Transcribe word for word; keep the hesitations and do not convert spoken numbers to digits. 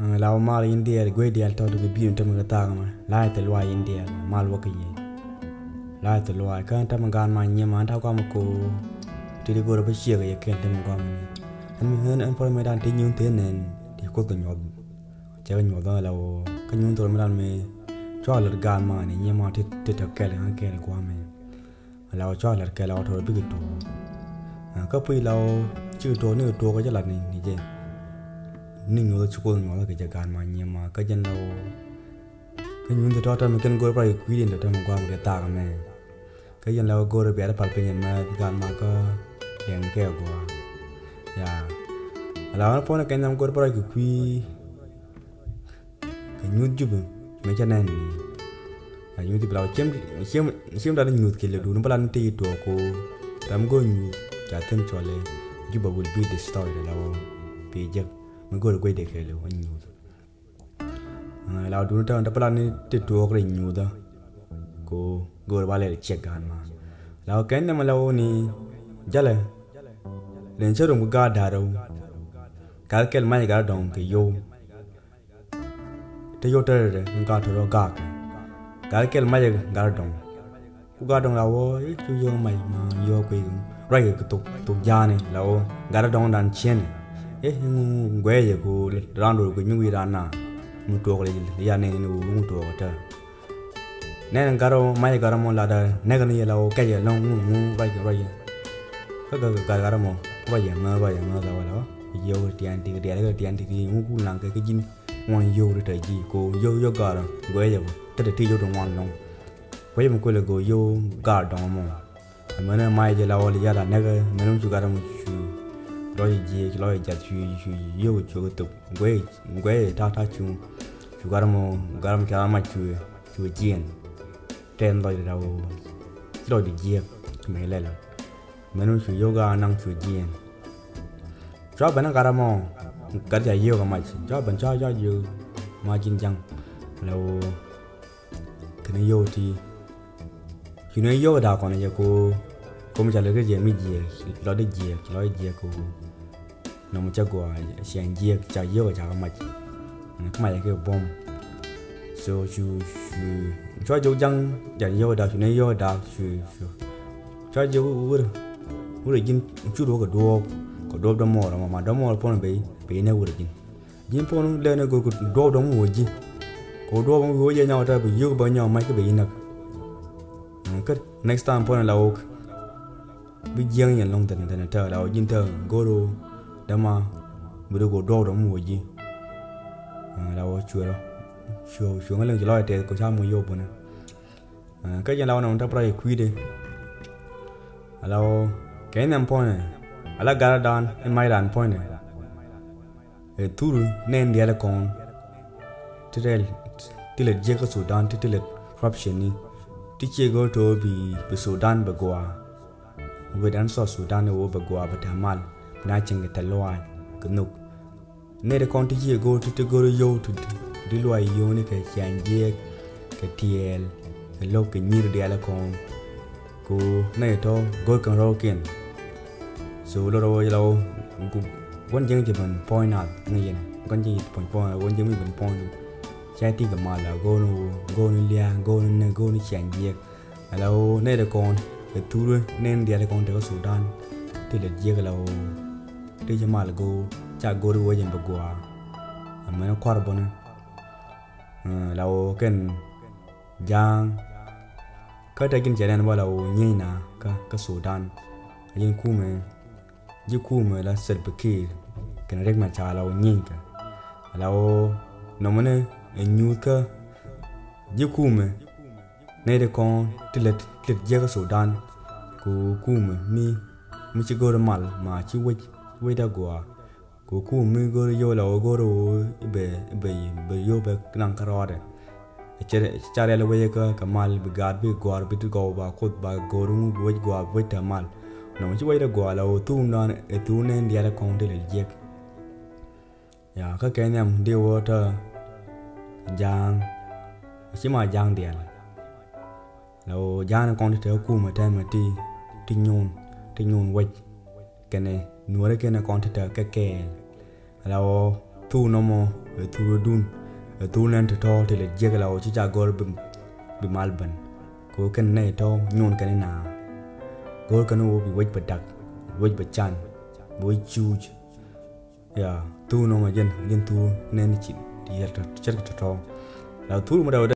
Ɛ, la wä mal in diɛɛr guey diɛɛl tɔt kɛ bi̱i̱n tämɛ kɛ thaak mɛ. La ɛ thil luay in diɛɛl mal wä kɛ yɛ. La ɛ thil luay kä tämɛ gaan ma nyiɛ ma ta̱a̱ guam ko. Ti di go̱o̱r bä ciek yɛ kɛn tämɛ guam ni. Ɛn mi ɣän ɛn puɔl mɛ dan ti nyuun thin nɛn ti kuoth kɛ nyuɔth. Cɛ kɛ nyuɔth la wä kä nyuun thol mɛ dan mɛ. Cua lät gaan ma ni nyiɛ ma ti ti tɔ kɛl ɣän kɛl guam mɛ. La wä cua lät kɛ la wä tɔrɔ bikɛ tuɔɔk. Kä puc la wä cikɛ tuɔɔk ni kɛ tuɔɔk kɛ jɛ lat ni ni jɛ. Ni nyuɔth ci kuoth nyuɔth kɛ jɛ gaan ma nyiɛ ma kä jɛn la wä. Kä nyuun ti tɔtɔ mi kɛn go̱o̱r pa kɛ kui̱diɛn tɔtɔ mi guam kɛ thaak mɛ. Kä jɛn la wä go̱o̱r bia di pal piny mɛ gaan ma kä liɛŋ kɛ guam. Ya. La wä puɔn kɛ nyam go̱o̱r pa kɛ kui̱. Kɛ nyuth Jubɛ mɛ cɛ nɛn ni. Kɛ nyuth Jubɛ la wä ciem ciem ciem dat nyuth kɛ lɛ duun bä la ni tëë tuɔɔk ko. Ram go̱o̱r nyuth ca thi̱n cuɔlɛ Jubɛ will be destroyed la wä. Pi jek mi go̱o̱r guecdɛ kɛ lɛ wä nyuth. Ɛ, la wä duun tɛ wä tɛ bä la ni tëë tuɔɔk rɛ nyuthä. Ko go̱o̱r ba lɛ ciek gaan ma. La wä kɛn nɛmɛ la wä ni jalɛ. Rin cä rum kɛ gaat da̱rä wä. Gal kɛl mac gat dɔ̱ŋ kɛ yow. Te yio̱w tɛrɛ ni gaa tɔrɔ gaak. Gaa kɛl macɛ gaa dɔŋ. Ku gaa dɔŋ la wä i̱ cu yio̱w mac ma yio̱w kui̱ ruac kɛ thok thok ja̱a̱ni la wä gaa dɔŋ dan ciɛni. I̱ ŋu guɛyɛ ku raan do̱r kui̱ mi wi̱i̱ raan na. Mi tuɔɔk li ya ni ni wu mi tuɔɔk tɛ. Nɛn gat rɔ mac gat rɔ mɔ lat nɛk ni yɛ la wä kɛcɛ lɔŋ ŋu ŋu ruac kɛ ruac. Kä gat gat gat rɔ mɔ ruac yɛ ŋä ruac yɛ ŋä la wä la wä. Yio̱w tiɛn ti diɛl kɛ tiɛn ti ti ŋu ku naŋ kɛ kä ji̱n. Ŋuan yio̱w ri tɛ ji̱ ko yio̱w yio̱w gaarä guɛcɛ bä tä tɛ ti yio̱w ti ŋuan lɔ̱ŋ. Guɛcɛ mi kuël kɛ yio̱w gaar dɔ̱ŋ mɔ. Mɛnɛ mac jɛ la wä li yat a nɛkɛ mɛnɛ mi cu gat mɔ cu lɔc jiɛ cu lɔc jat cu cu yio̱w cu kɛ thok guɛcɛ guɛcɛ ta̱a̱ ta̱a̱ cu cu gat mɔ gat mɔ ca mac cu cu jiɛn. Tɛn lɔc ri la wä ci lɔc di jiɛ mɛ lɛl. Mɛnɛ mi cu yio̱w gaar naŋ cu jiɛn. Cua ben gat mɔ gat ca yio̱w kɛ mac cua ben cua cua yio̱w mac ji̱n ja̱ŋ. Lɛ wä kɛn yio̱w ti. Cu ni yio̱w da̱a̱ kɔn jɛ ko ko mi ca lɛ kä jiɛ mi jiɛ lɔ di jiɛ lɔ di jiɛ ko. Nɔmɔ cɛ gua ciɛn jiɛ ca yio̱w ca kɛ mac. Kä mac kɛ buɔ̱m. So cu cu cua jiök ja̱ŋ jan yio̱w da̱a̱ cu ni yio̱w da̱a̱ cu cu. Cua jiök wur wur ji̱n cu ruɔk kɛ duɔɔk kɛ duɔɔk dɔ̱mo̱r ma ma dɔ̱mo̱r puɔn bey bey nɛ wur ji̱n. Ji̱n puɔn lɛn ɛ go̱r kɛ duɔɔk dɔ̱mo̱r wä ji̱. Kɛ duɔɔk dɔ̱mo̱r wä ji̱ nyɔk tɛ bi yio̱w bä nyɔk mac kä bey nɛk. Kä next time puɔn la wok. Bi jiɛŋ yɛn lɔŋ tɛn tɛn tɛ la wä ji̱n tɛ go̱r wä dɛma bi dee go̱r duɔɔk dɔ̱mo̱r wä ji̱. La wä cuɛ rɔ cuɛ cuɛ ŋä lɛŋ ci lɔc tɛth kɛ ca muc yio̱w bunɛ. Kä jɛn la wä nɔmɔ tɛ bä rɔ yɛ kui̱dɛ. Ala wä kɛ inɛm puɔ̱nɛ ala gat dan in mac dan puɔ̱nɛ. Ɛ thur nɛn diaal kɔn ti rɛl ti lɛ jiɛk kä Sudan ti ti lɛ corruption ni ti ciɛ go̱o̱r to̱o̱ bi bi Sudan bɛ gua̱a̱. Wet an South Sudan wä bɛ gua̱a̱ bɛ tɛ̈ mal bi na cieŋ kɛ tɛ̈ luaac kɛ nhök. Nɛy ti kɔn ti ciɛ go̱o̱r ti ti go̱o̱r yio̱w ti ti luaac yio̱w ni kɛ ciaŋ jiɛɛk kɛ tiɛɛl kɛ lo̱k kɛ nyir diaal kɔn. Ku nɛy tɔ go̱o̱r kɛn rɔ̱kiɛn. So lɔ rɔ wä jɛ la wä gua̱n jiɛŋ ci ben puɔ̱ny naath ni yɛn gua̱n jiɛŋ ci puɔ̱ny puɔ̱ny gua̱n jiɛŋ mi ben puɔ̱ny. Ca ti kɛ mal la go̱o̱r ni wä go̱o̱r ni lia̱a̱ go̱o̱r ni nɛ go̱o̱r ni ciaŋ jiɛɛk. Ala wä nɛy ti kɔn kɛ thurä nɛn diaal kɔn tekä Sudan. Ti lɛ jiɛk ala wä ti ci mal go̱o̱r ca go̱o̱r wä jɛn bɛ gua̱a̱. Amɛn kua̱r bɔni. Ala wä kɛn ja̱a̱ŋ. Kä tɛ ji̱n cɛ nɛn bä ala wä nyieny na kä kä Sudan. A ji̱n kumɛ ji̱ kumɛ la Salva Kiir kɛn Riek Machar ala wä nyieny kɛ. Ala wä nɔmɔni ɛ nyuuth kä ji̱ kumɛ. Nɛy ti kɔn ti lät ti lät jiäk Sudan. Ku kumɛ mi mi ci go̱r mal ma ci wec wec da gɔaa. Ku kumɛ mi go̱r yio̱w la wä go̱r wä bɛ bɛ bɛ yio̱w bɛ naŋ kä rɔɔdɛ. Cɛ ca riɛl wec kä kɛ mal bi gaat bi gɔaa bi ti gɔw ba kuoth ba go̱r ŋu bi wec gɔaa bi wec te mal. Nɔmɔ ci wec da gɔaa la wä thum dan ɛ thum nɛn diaal kɔn ti lät jiäk. Ya kä kɛ nhiam di wä tä ja̱a̱ŋ. Ci ma ja̱a̱ŋ diaal. La wä ja̱a̱ŋ ni kɔn ti te kumɛ tɛmɛ ti ti nyuun ti nyuun wec. Kɛnɛ nuɔri kɛnɛ kɔn ti te kɛ kɛɛl. La wä Thuk nɔmɔ ɛ thuk rɔ dun, ɛ thuk nɛn tɔ̱tɔ̱ ti lɛ jiɛk la wä ci ca gɔr bi, bi mal ben. Kɛ wä kɛn nɛy tɔ̱ nyuɔn kɛn ina gɔr kɛn wä bi wec bɛ dak, wec bɛ can, bi wec cuuc. Ya, thuk nɔmɔ jɛn, jɛn thuk nɛn cin ti yɛr tɔ̱ cɛr kɛ tɔ̱tɔ̱. La thuk mɔ da wä